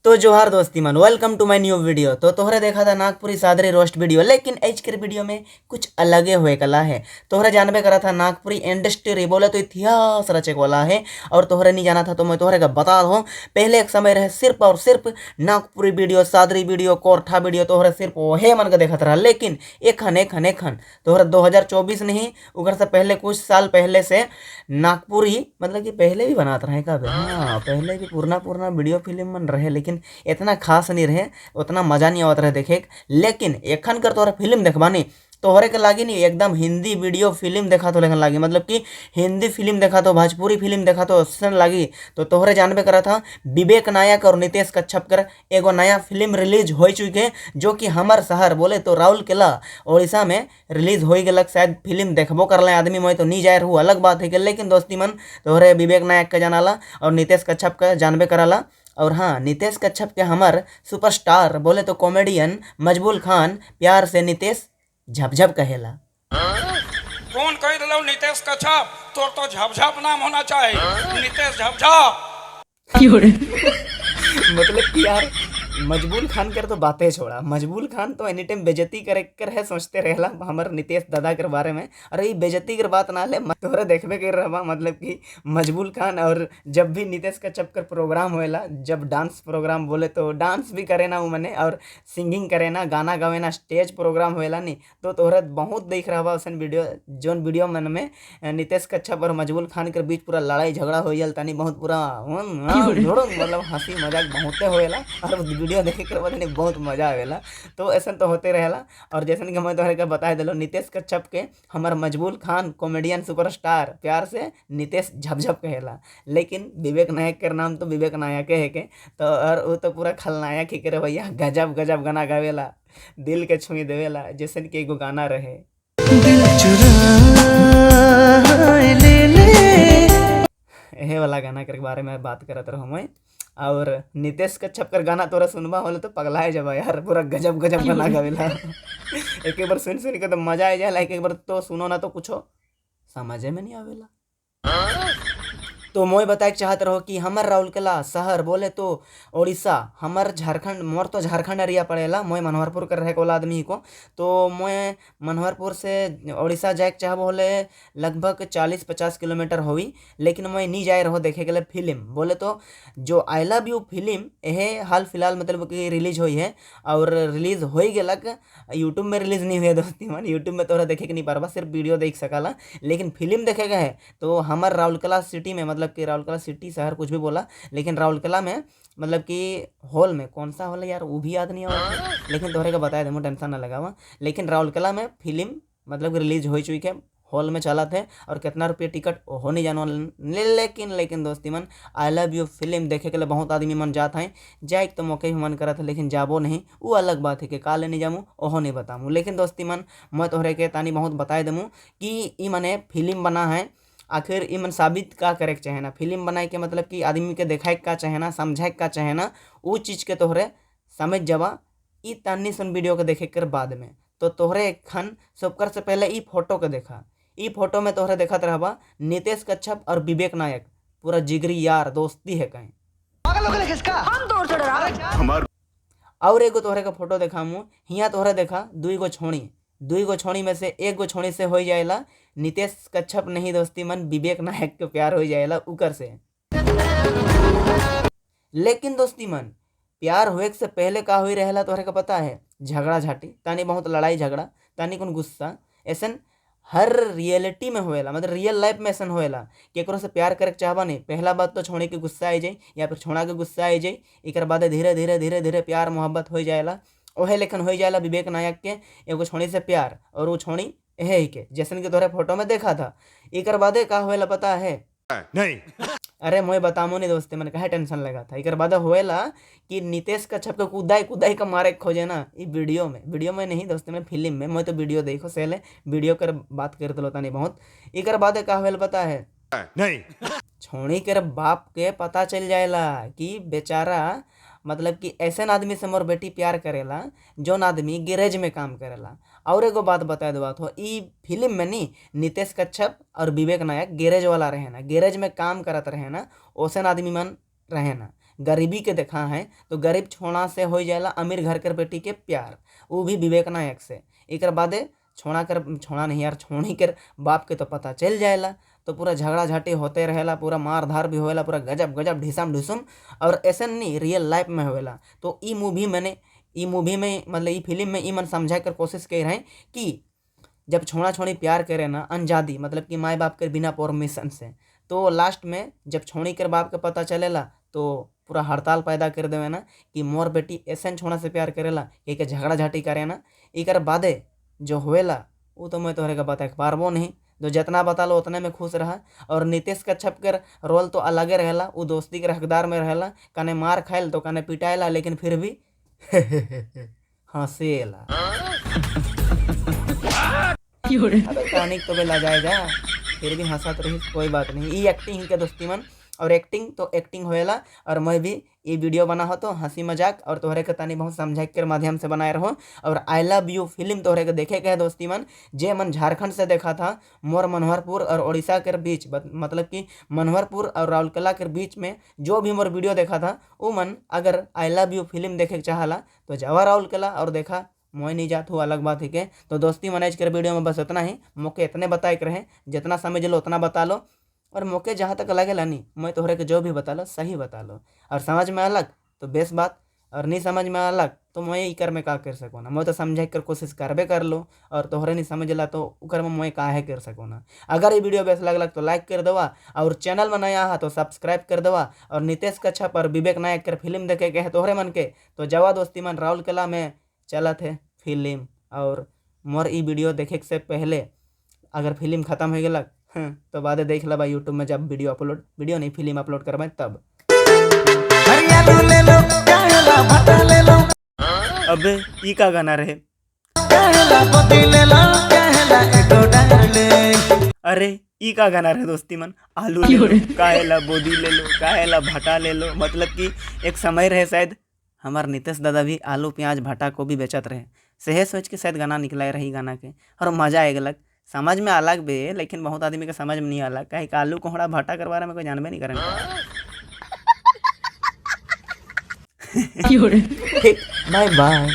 तो जोहार दोस्ती मन, welcome to my new video। तो तोहरे देखा था नागपुरी सादरी रोस्ट वीडियो, लेकिन आज के वीडियो में कुछ अलगे हुए कला है। तोहरे जानबे करा था नागपुरी इंडस्ट्री बोले तो इतिहास रचे वाला है, और तोहरे नहीं जाना था तो मैं तोहरे का बता दूँ। पहले एक समय रहे सिर्फ और सिर्फ नागपुरी वीडियो, सादरी वीडियो, कोरठा वीडियो, तोहरे सिर्फ वहे मन का देखत रहा। लेकिन एखन एखन एखन तोहरे 2024 नहीं, उकर से पहले कुछ साल पहले से नागपुरी, मतलब कि पहले भी बनात रहे कब, हाँ पहले भी पुरना पुरना वीडियो फिल्म मन रहे, लेकिन इतना खास नहीं रहे, उतना मजा नहीं आवत रहे देखे। लेकिन एखन कर तोहरा फिल्म देखबानी तोहरे के लागी नहीं एकदम हिंदी वीडियो फिल्म देखा तो लेकिन लागी, मतलब कि हिंदी फिल्म देखा तो, भोजपुरी फिल्म देखा तो असन लागी। तो तोहरे जानबे करा था विवेक नायक और नितेश कच्छप कर एगो नया फिल्म रिलीज हो चुके, जो कि हमर शहर बोले तो राउरकेला उड़ीसा में रिलीज हो गलक। शायद फिल्म देखबो कर आदमी, मैं तो नहीं जाए रहूँ, अलग बात है कि। लेकिन दोस्ती मन तोहरे विवेक नायक के जानाला और नितेश कच्छप का जानबे कराला। और हाँ, नितेश कच्छप के हमर सुपरस्टार बोले तो कॉमेडियन मजबूल खान प्यार से नितेश झपझप कहेला। कौन कह दिलो नितेश कच्छप? तोर तो झपझप नाम होना चाहिए, नितेश झपझप। मतलब कि यार मजबूल खान कर तो बातें छोड़ा, मजबूल खान तो एनी टाइम बेजती करे कर है सोचते रहला हमर नितेश दादा के बारे में। अरे ये बेजती के बात ना ले, तोहरे देखबे कर रहबा, मतलब कि मजबूल खान और जब भी नितेश कच्छप कर प्रोग्राम होएला, जब डांस प्रोग्राम बोले तो डांस भी करे ना वो मने और सिंगिंग करे ना, गाना गावे ना, स्टेज प्रोग्राम होएला नहीं तो तोहरे बहुत देख रहा वैसन वीडियो, जोन वीडियो मन में नितेश कच्छप और मजबूल खान के बीच पूरा लड़ाई झगड़ा हो जाता नहीं, बहुत पूरा मतलब हंसी मजाक बहुते होएला और वीडियो देखे के बाद नहीं बहुत मजा आवेला। तो ऐसा तो होते रहेला। और जैसे कि मैं तोहरे के बता दिलो नितेश कच्छप के हमार मजबूल खान कॉमेडियन सुपरस्टार प्यार से नितेश झपझप कहेला, लेकिन विवेक नायक के नाम तो विवेक नायक है के तो, और वो तो पूरा खलनायक ही करे भैया, गजब गजब गाना गावेला, दिल के छुई देवेला। जैसे कि एगो गाना रहे दिल चुरा ले ले, यहे वाला गाना के बारे में बात करत रहो मैं। और नितेश कच्छप कर गाना तोरा सुनबा होले तो पगला है जब यार, पूरा गजब गजब गाना गावेला। एक एक बार सुन सुन के तो मजा आ जाए, एक एक बार तो सुनो ना तो कुछो समझे में नहीं आवेला। तो मोय बताए चाहत रहो कि हमर राउरकेला शहर बोले तो उड़ीसा, हमर झारखंड, मोर तो झारखंड एरिया पड़ेला, मोय मनोहरपुर कर रहे वाला आदमी को, तो मोय मनोहरपुर से उड़ीसा जाए के चाहबो होले लगभग 40-50 किलोमीटर होई, लेकिन मैं नहीं जाए रहो देखे के लिए फिल्म बोले तो जो I love you film यह हाल फिलहाल मतलब कि रिलीज हुई है और रिलीज हो ही गलक, यूट्यूब में रिलीज नहीं हुई है दोस्ती मन, यूट्यूब में तोरा देखे के नहीं पारबा, सिर्फ वीडियो देख सकला। लेकिन फिल्म देखे के है तो हमार राउरकेला सिटी में, मतलब कि राउरकेला सिटी शहर कुछ भी बोला, लेकिन राउरकेला में मतलब कि हॉल में, कौन सा हॉल है यार वो भी याद नहीं आवा, लेकिन तोहरे के बताए दे, टेंशन ना लगावा। लेकिन राउरकेला में फिल्म मतलब कि रिलीज हो चुकी है, हॉल में चला थे और कितना रुपये टिकट हो नहीं जानो, लेकिन लेकिन दोस्ती मन I love you film देखे के लिए बहुत आदमी मन जात हैं, जाए तो मौके भी मन करत है, लेकिन जाबो नहीं वो अलग बात है कि का लेने जामू ओहो नहीं बतामू। लेकिन दोस्ती मन मैं तोहरे के तानी बहुत बताए दमू कि ई मने फिल्म बना है, आखिर ई मन साबित का करे के चाहे ना, फिल्म बनाए के मतलब कि आदमी के देखाए का चाहे ना, समझाए का चाहे ना, वो चीज़ के तोहरे समझ जबा ई तानी सुन वीडियो के देखे कर बाद में। तो तोहरे एखन सबकर से पहले ई फोटो के देखा, ई फोटो में तोहरे देखत रहबा नितेश कच्छप और विवेक नायक पूरा जिगरी यार दोस्ती है कहीं। और एगो तोहरे का फोटो देखामू, हिया तोहरे देखा दुई गो छोड़ी, दुई गो छोड़ी में से एक गो छोड़ी से हो जाएला नितेश कच्छप नहीं दोस्ती मन विवेक नायक के प्यार हो जाएला उकर से। लेकिन दोस्ती मन प्यार होए से पहले का हुई रहेला तोहरे का पता है, झगड़ा झाटी तानी बहुत लड़ाई झगड़ा तानी कौन गुस्सा ऐसन हर रियलिटी में होएला, मतलब रियल लाइफ में ऐसन होएला केकरो से प्यार करे के चाहबा नहीं, पहला बात तो छोड़े के गुस्सा आ जाए या फिर छोड़ा के गुस्सा आ जाए, एकर बाद धीरे धीरे धीरे धीरे प्यार मोहब्बत हो जाएला। ओहे लेखन हो जाएला विवेक नायक के एगो छोड़ी से प्यार और वो छोड़ी यहे ही के जैसन के तोहरे फोटो में देखा था। एकर बादे का होएला पता है? नहीं। अरे मोय बतामो नहीं दोस्ते मैंने कहे टेंशन लगा था। एकर बाद होएला कि नितेश कच्छप के कुदाई कुदाई का मारे खोजे ना ई वीडियो में, वीडियो में नहीं दोस्ते में फिल्म में, मैं तो वीडियो देखो सेले वीडियो कर बात कर दलो तानी बहुत। एकर बाद का होएला पता है? नहीं। छोड़ी के बाप के पता चल जाएला कि बेचारा मतलब कि ऐसे आदमी से मोर बेटी प्यार करेला जोन आदमी गैरेज में काम करेला। और एगो बात बता देवा तो ई फिल्म में नी नितेश कच्छप और विवेक नायक गैरेज वाला रहे ना, गैरेज में काम करत रहे ना, ओसन आदमी मन रहे ना। गरीबी के देखा है। तो गरीब छोड़ा से हो जाएला अमीर घर कर बेटी के प्यार, वो भी विवेक नायक से। एकर बादे छोड़ा कर, छोड़ा नहीं यार, छोड़ी कर बाप के तो पता चल जाएला, तो पूरा झगड़ा झाटी होते रहेला, पूरा मार धार भी होएला, पूरा गजब गजब ढिसम ढिसम। और ऐसे नहीं रियल लाइफ में होएला। तो ई मूवी मैंने ई मूवी में मतलब ई फिल्म में ई मन समझाए कर कोशिश कर रहे हैं कि जब छोड़ा छोड़ी प्यार करे ना अनजादी, मतलब कि माए बाप के बिना परमिशन से, तो लास्ट में जब छोड़ी कर बाप के पता चलेला तो पूरा हड़ताल पैदा कर देवे ना कि मोर बेटी ऐसे छोड़ा से प्यार करेला, एक झगड़ा झाटी करे ना। एकर बादे जो होएला वो तो मैं तोहरे के बताए पारबो नहीं, जो जितना बता लो उतने में खुश रहा। और नितेश कच्छप के रोल तो अलगे रहेला, वो दोस्ती के हकदार में रहेला, कने मार खाएल तो कने पिटाएला, लेकिन फिर भी हंसेला। अबे कहानी तो बेला जाएगा, फिर भी हंसत रही, कोई बात नहीं। ई एक्टिंग के दोस्ती मन, और एक्टिंग तो एक्टिंग होएला। और मैं भी ये वीडियो बना हो तो हंसी मजाक और तोहरे के तनी बहुत समझाए के माध्यम से बनाए रहो। और I love you film तोहरे के देखे के है दोस्ती मन, जे मन झारखंड से देखा था, मोर मनोहरपुर और उड़ीसा के बीच, मतलब कि मनोहरपुर और राउरकेला के बीच में जो भी मोर वीडियो देखा था, वो मन अगर I love you film देखे के चाहला तो जावा राउरकेला और देखा, मोय नहीं जात हूँ अलग बात है के। तो दोस्ती मैनेज कर वीडियो में बस इतना ही, मौके इतने बताए के रहे, जितना समझ लो उतना बता लो। और मौके जहाँ तक लगे नहीं, मैं तोहरे के जो भी बता लो सही बता लो, और समझ में अलग तो बेस बात, और नहीं समझ में अलग तो मैं इकर में का कर सको ना, मैं तो समझे कर कोशिश करबे कर लो, और तोहरे नहीं समझ ला तो उकर में मैं काहे कर सको ना। अगर ये वीडियो बेस लगलक तो लाइक कर दवा, और चैनल में नया है तो सब्सक्राइब कर दवा। और नितेश कच्छप और विवेक नायक कर फिल्म देखे के है तोहरे मन के, तो जवा दोस्ती मन राउरकेला में चलत है फिल्म। और मोर ई वीडियो देखे से पहले अगर फिल्म खत्म हो गलक तो बाद देख लबा यूट्यूब में जब वीडियो अपलोड, वीडियो नहीं फिल्म अपलोड करबे तब। हरियालू ले लो काहेला भटा ले लो, अबे ई का गाना रहे, काहेला गोदी ले लो, काहेला एगो डार ले। अरे ई का गाना रहे दोस्ती मन, आलू ले लो काहेला बोदी ले लो काहेला भटा ले लो। मतलब कि एक समय रहे शायद हमार नितेश दादा भी आलू प्याज भटा को भी बेचत रहे, सहे सोच के शायद गाना निकला रही गाना के, और मजा आए गलक। समझ में अलग भी है, लेकिन बहुत आदमी के समझ में नहीं आला, काहे कि आलू कोहड़ा भटा के बारे में कोई जानबे नहीं करें। ठीक, बाय बाय।